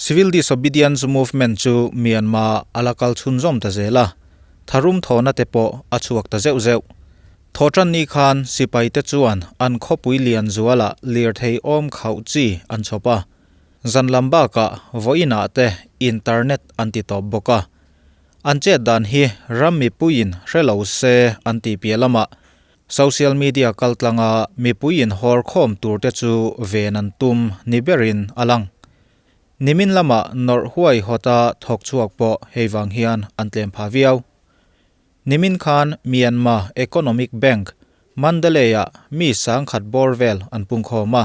Civil Disobedience Movement chu Myanmar a la kal chhunzawm ta zel a, tharum thawhna te pawh a chhuak ta zeuh zeuh. Thawhtanni khan sipaite chuan an khawpui lian zualah lirthei awm khauh chi an chhawp a, zan lam bakah vawiinah te internet an ti tawp bawk a. An chet dan hi ram mipuiin hre lo se an tih piah lamah Social media kaltlanga mipui inhawr khawm turte chu ven an tum ni berin a lang. Nimin lama nawrh huai hawta thawk chhuak pawh hei vang hian an tlem phah viau. Nimin khan Myanmar Economic Bank, Mandalay-ah mi sangkhat bawr vel an pungkhawm a.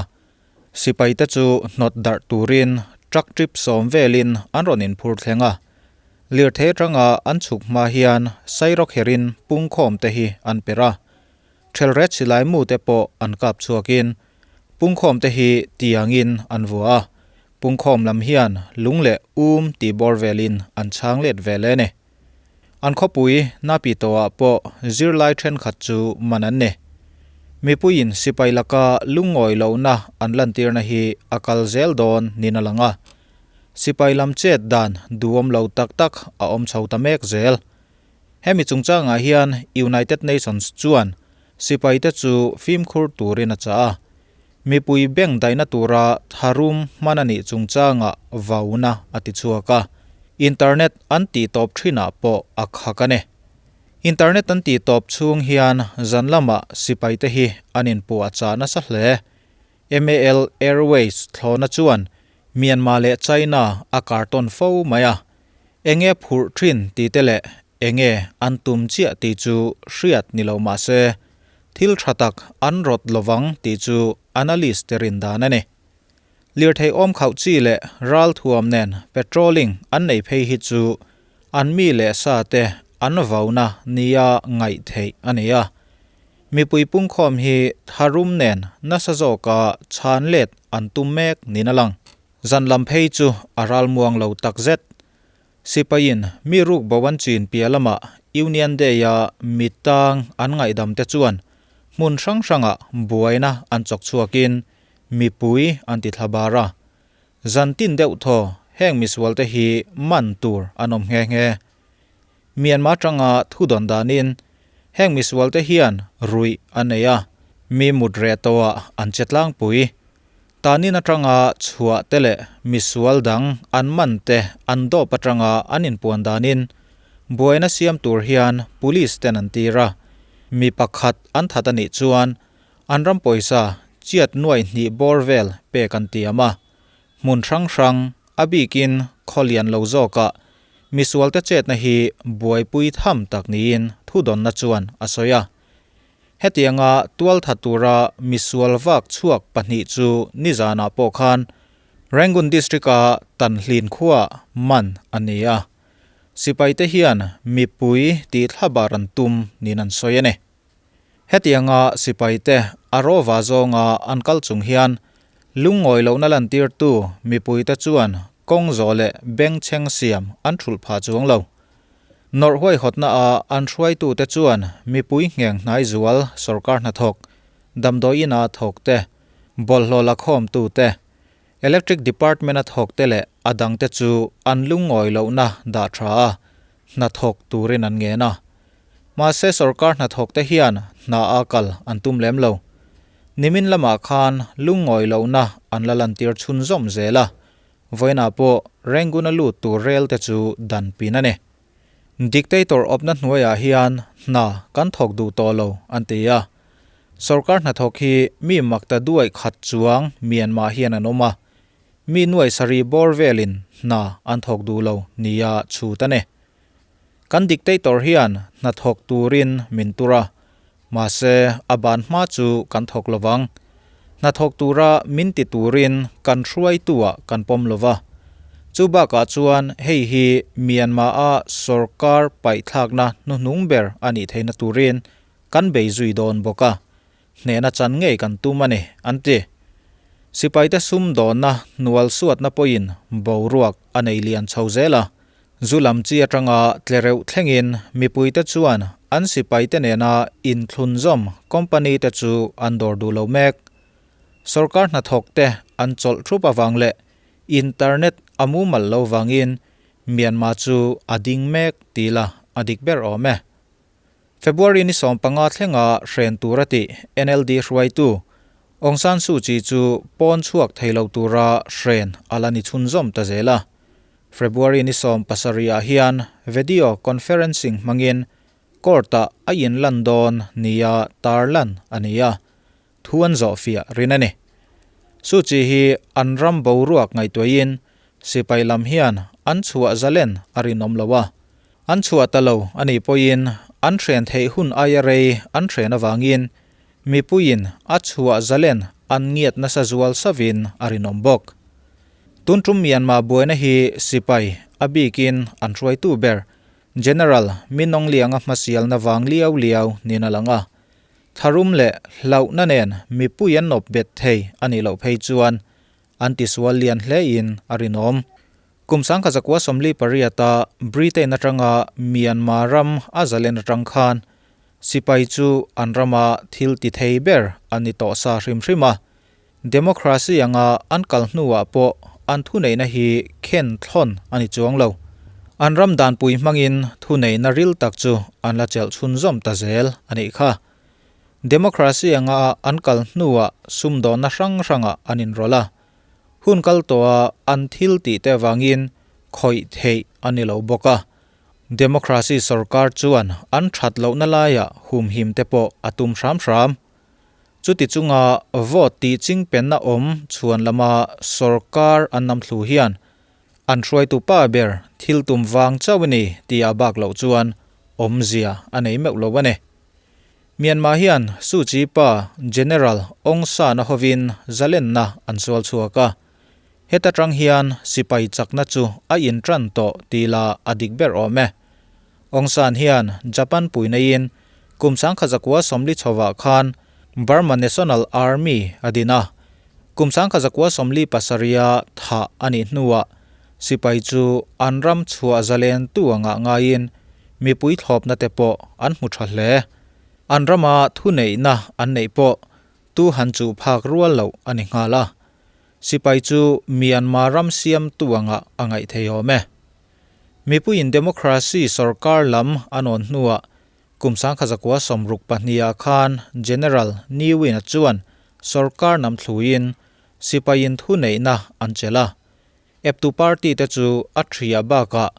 Sipaite chu hnawt darh turin truck trip sawm velin an rawn inphur thleng a. Lirthei atanga an chhuk hma hian sairawkherin pungkhawm te hi an per a. Thelret silai mu te pawh an kap chhuakin pungkhawm te hi tiangin an vua a. Pungkhawm lam hian lung leh um tih bawr velin an chhang let vel e ni. An khawpui Napito-ah pawh zirlai thenkhat chu man an ni. Mipuiin sipai laka lungngawi lohna an lantirna hi a kal zel dawn niin a lang a. Sipai lam chet dan duhawm lo tak tak a awm chho ta mek zel. Hemi chungchangah hian United Nations chuan sipaite chu fimkhur turin a chah a. Mipui beng daihna tura tharum hman a nih chungchangah vauna a ti chhuak a, internet an tih tawp thinah pawh a khak a ni. Internet an tih tawp chhung hian zan lamah sipaite hi an inpuah chah nasa hle. MAL Airways thlawhna chuan Myanmar leh China a kartawn fo mai a, enge phurh thin tih te leh Enge an tum chiah tih chu hriat ni lo mah se, thil tha tak an rawt lovang tih chu analyst te rin dan a ni. Lirthei awm khauh chi leh ral thuam nen patrolling an nei phei hi chu an mi leh sa te an vauna nia ngaih theih a ni a. Mipui pungkhawm hi tharum nen nasa zawka chhan let an tum mek niin a lang. Zan lam phei chu a ralmuang lo takzet. Sipaiin mi ruk bo an chin piah lamah Union Day-a mi tang an ngaihdam te chuan hmun hrang hrangah buaina an chawk chhuakin mipui an ti thla bar a. Zan tin deuh thaw heng misualte hi man tur an awm nghe nghe. Myanmar atanga thu dawn danin heng misualte hian ruih an nei a, mi mut reh tawhah an che tlangpui. Tanin atanga chhuah te leh misual dang an man te an dawp atanga an inpuan danin buaina siam tur hian police ten an tir a, mi pakhat an that a nih chuan an ram pawisa chiat nuai hnih bawr vel pek an tiam a, hmun hrang hrang a bikin khaw lian lo zawkah misualte chetna hi buaipui tham tak niin thudawnna chuan a sawi a. Hetianga tualtha tura misual vak chhuak pahnih chu nizanah pawh khan Rangoon District-a Tanhlin khuaah man a ni a. Sipaite hian mipui tih thlabar an tum niin an sawi a ni. Hetianga sipaite a rawva zawnga an kal chung hian lungngawi lohna lantirtu mipuite chuan kawng zawh leh bengchheng siam an thulh phah chuang lo. Nawrh huaihawtna ah an hruaitute chuan mipui ngheng hnai zual sorkar hnathawk, damdawi ina thawk te, bawlhhlawh la khawmtu te, electric department a thawk te leh a dangte chu an lungngawi lohna dah tha a, hnathawk turin an ngen a. Mahse sorkar hnathawk te hian hna a kal an tum lem lo. Nimin lamah khan lungngawi lohna an la lantir chhunzawm zel a, Vawiinah pawh Rangoon-a lut tur rel te chu dan pin a ni. Dictator awpna hnuaiah hian hna kan thawk duh tawh lo an ti a. Sorkar hnathawk hi mi makta duaih khat chuang Myanmar hian an awm a, mi nuai sarih bawr velin hna an thawk duh lo nia chhut a ni. Kan dictator hian hna thawk turin min tur a, Mahse, a ban hma chu kan thawk lo vang. Hnathawk tura min ti turin kan hruaituah kan pawm lo va. Chu bakah chuan hei hi Myanmar-a sorkar paihthlakna hnuhnung ber a nih theihna turin kan bei zui dawn bawk a, hnehna chan ngei kan tum a ni, an ti. Sipaite sumdawnna hnual suatna pawhin boruak a nei lian chho zel a, Zu lam chi atanga tlereuh thlengin mipuite chuan an sipaite nena inthlunzawm company te chu an dawr duh lo mek. Sorkar hnathawk te an chawlh thup avang leh Internet a mumal lo vangin Myanmar chu a ding mek ti la a dik ber awm e. February ni 15 thlenga hren tur a tih NLD hruaitu Aung San Suu Kyi chu pawn chhuak thei lo tura hren a la ni chhunzawm ta zel a. February ni 17 ah hian video conferencing hmangin court-ah a inlan dawn nia tarlan a ni a, thu an zawhfiah rin a ni. Suu Kyi hi an ram boruak ngaihtuahin sipai lam hian an chhuah zalen a rinawm lo a, an chhuah ta lo a nih pawhin an hren theih hun aia rei an hren avangin mipuiin a chhuah zalen an ngiat nasa zual savin a rinawm bawk. Tun tum Myanmar buaina hi sipai a bikin an hruaitu ber General Min Aung Hlaing-a hmasialna vang liau liau niin a lang a, Tharum leh hlauhna nen mipui an nawp bet thei a nih loh phei chuan an tisual lian hlein a rinawm. Kum 1948-a Britain atanga Myanmar ram a zalen atang khan sipai chu an rama thil ti thei ber an ni tawh sa hrim hrim a, democracy anga an kal hnuah pawh an thuneihna hi khen thlawn a ni chuang lo. An ram danpui hmangin thuneihna ril tak chu an la chelh chhunzawm ta zel a nih kha. Democracy anga an kal hnuah sumdawnna hrang hrangah an inrawlh a, hun kal tawha an thil tih te avangin khawih theih a ni lo bawk a. Democracy sorkar chuan an that lohna laiah humhim te pawh a tum hram hram. Chuti chunga vote tih chingpenna awm chhuan lama sorkar an nam thlu hian an hruaitu pa ber thil tum vang chauh a ni tih a bak loh chuan awmzia a nei meuh lo a ni. Myanmar hian Suu Kyi pa General Aung San a hovin zalenna an sual chhuak a, heta tang hian sipai chakna chu a intan tawh tih lah a dik ber awm e. Aung San hian Japan pui neiin kum 1940 chhovah khan Burma National Army a din a. Kum 1947-a thah a nih hnuah sipai chu an ram chhuah zalentu anga ngaiin mipui thlawpna te pawh an hmu tha hle. An rama thuneihna an neih pawh tu han chuh phak rual loh a ni nghal a. Sipai chu Myanmar ram siamtu anga a ngaih thei awm e. Mipuiin democracy sorkar lam an awn hnuah kum 1962 ah khan General Ne Win-a chuan sorkar nam thluin sipaiin thuneihna an chelh a. Eptu party te chu a ṭhia bakah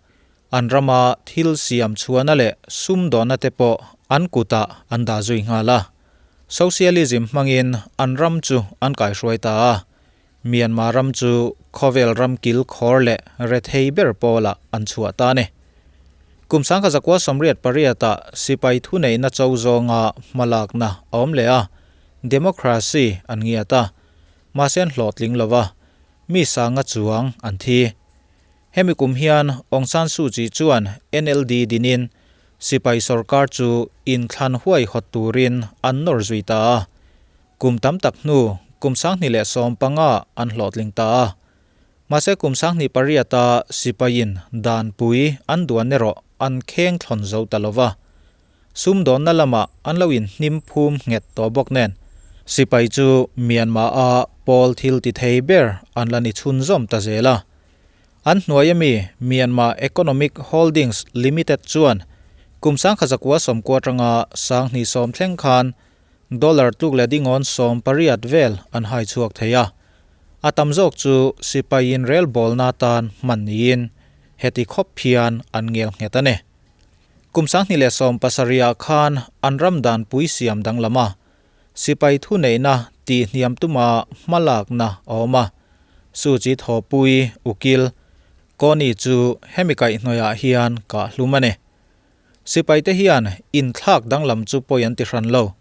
an rama thil siam chhuahna leh sumdawnna te pawh an kutah an dah zui nghal a. Socialism hmangin an ram chu an kaihruai ta a. Myanmar ram chu khawvel ram kil khawr leh rethei ber pawlah an chhuah ta a ni. Kum 1988 ah sipai thuneihna cho zawnga hmalakna a awm leh a, democracy an ngiat a, mahse an hlawhtling lo va, mi sanga chuang an thi. Hemi kum hian Aung San Suu Kyi chuan NLD dinin sipai sorkar chu inthlan huaihawt turin an nawr zui ta a. Kum tam tak hnu, kum 2015 an hlawhtling ta a. Mahse kum 2008 a sipaiin danpui an duan erawh an kheng thlawn zo ta lo va. Sumdawnna lamah an lo inhnim phum nghet tawh bawk nen, sipai chu Myanmar a pawl thil ti thei ber an la ni chhunzawm ta zel a. An hnuai ami Myanmar Economic Holdings Limited chuan kum 1990 atanga 2010 thleng khan Dollar tluk leh dingawn 18 vel an hai chhuak thei a, a tam zawk chu sipai in rel bawlna atan hman niin heti khawp hian an ngel nghet a ni. Kum 2017 ah khan an ram dan pui siam danglam a, sipai thuneihna tih hniam tuma hmalakna a awm a, Suu Kyi thawpui ukil Kony chu hemi kaihhnawih ah hian kah hlum a ni. Sipaite hian inthlak danglam chu pawi an ti hran lo.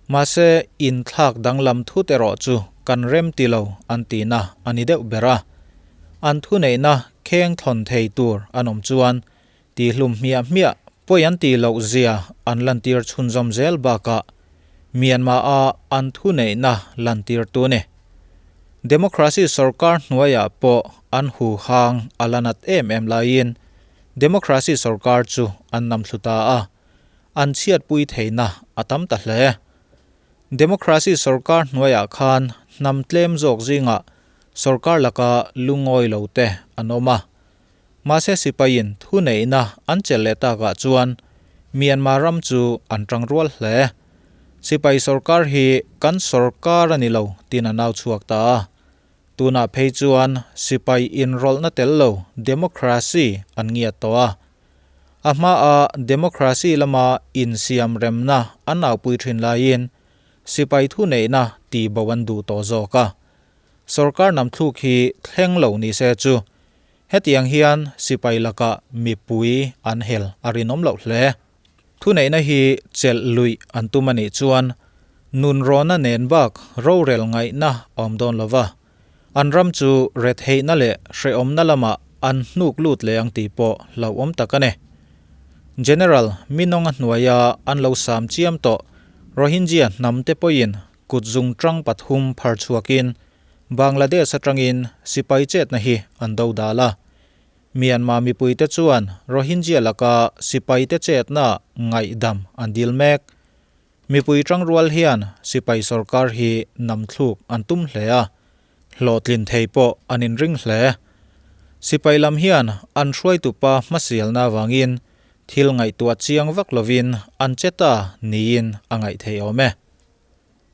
Mahse, inthlak danglam thut erawh chu kan rem ti lo an tihna a ni deuh ber a. An thuneihna kheng thlawn thei tur an awm chuan tihlum hmiah hmiah pawi an tih loh zia an lantir chhunzawm zel bakah Myanmar-a an thuneihna lantir tu a ni. Democracy sorkar hnuaiah pawh an huhang a la nat em em laiin Democracy sorkar chu an nam thlu ta a, an chhiatpui theihna a tam ta hle. Democracy sorkar hnuaiah khan hnam tlem zawk zingah Sorkar laka lungawi lo te an awm a. Mahse sipaiin thuneihna an chelh leh takah chuan Myanmar ram chu an tangrual hle. Sipai sorkar hi kan sorkar a ni lo tiin a nau chhuak ta a. Tunah phei chuan sipai inrawlhna tel lo democracy an ngiat tawh a. A hmaa democracy lama insiamremna an aupui thin laiin sipai thuneihna tihbo an duh tawh zawk a. Sorkar namthluk hi thleng lo ni se chu hetiang hian sipai lakah mipui an hel a rinawm loh hle. Thuneihna hi chelh luih an tum a nih chuan nunrawna nen bak rorel ngaihna a awm dawn lo va, an ram chu retheihna leh hrehawmna lamah an hnuk lut leh ang tih pawh hlauhawm tak a ni. General Minonga hnuaia an lo sam chiam tawh Rohingya hnam te pawhin Kut zungṭang pathum phar chhuakin Bangladesh aṭangin sipai chetna hi an do dal a. Myanmar mipuite chuan Rohingya laka sipaite chetna ngaihdam an dil mek. Mipui ṭangrual hian sipai sorkar hi namthluk an tum hle a, hlawhtlin thei pawh an inring hle. Sipai lam hian an hruaitupa hmasialna avangin thil ngaihtuah chiang vak lovin an che ta niin a ngaih theih awm e.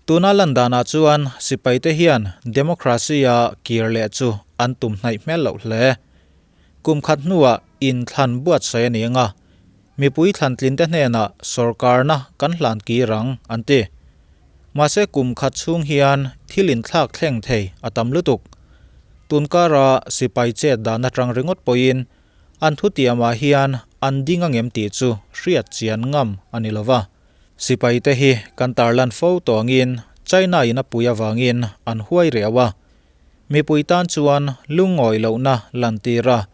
Tuna lan danah chuan sipaite hian democracy-a kir leh chu an tum hnaih hmel loh hle. Kum khat hnuah inthlan buatsaih a ni ang a, mipui thlantlinte hnenah sorkarna kan hlan kir ang an ti. Mahse kum khat chhung hian thil inthlak thleng thei a tam lutuk. Tunkara sipai chet dan atang ringawt pawhin an thutiamah hian an ding angem tih chu hriat chian ngam a ni lova. Sipai te hi kan tarlan fo tawngin China in a pui avangin an huai riau a, mipui tan chuan lungawi lohna lantir a,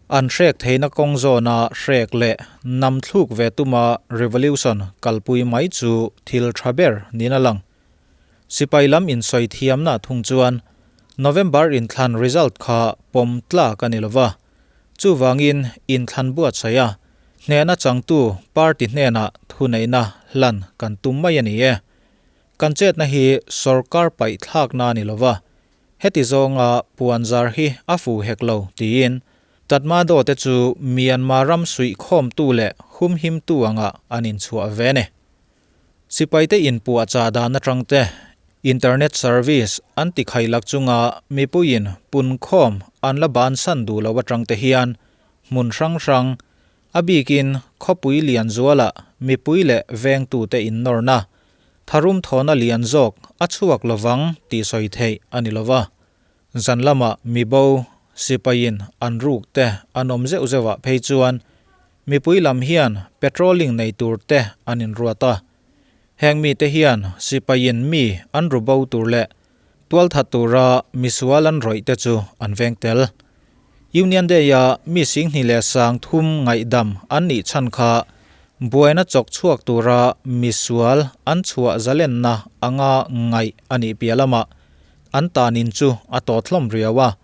an hrek theihna kawng zawna hrek leh nam thluk ve tuma revolution kalpui mai chu thil tha ber niin a lang. Sipai lam insawi thiamna thung chuan November inthlan result kha pawm tlak a ni lova, Chuvangin inthlan buatsaih a, hnehna changtu party hnenah thuneihna hlan kan tum mai a ni e. Kan chetna hi sorkar paihthlakna a ni lova, heti zawnga puanzar hi a fu hek lo tiin Tatmadaw te chu Myanmar ram suihkhawmtu leh humhimtu anga an inchhuah ve a ni. Sipaite inpuahchah dan atang te, internet service an ti khailak chunga mipuiin punkhawm an la bansan duh lo atang te hian hmun hrang hrang, a bikin khawpui lian zuala mipui leh vengtute innawrna, tharum thawhna lian zawk a chhuak lovang tih sawi theih a ni lova. Zan lama mibo, sipaiin an ruk te an awm zeuh zeuhah phei chuan mipui lam hian patrolling nei tur te an inruat a. Heng mite hian sipaiin mi an ru bo tur leh tualthat tura misual an rawih te chu an veng tel. Union Day-a mi singhnih leh sang thum ngaihdam an nih chhan kha buaina chawk chhuak tura misual an chhuah zalenna anga ngaih a nih piah lamah An tanin chu a tawt hlawm riau a,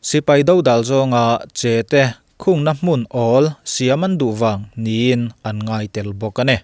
sipai dodal zawnga che te khungna hmun awl siam an duh vang niin an ngai tel bawk a ni.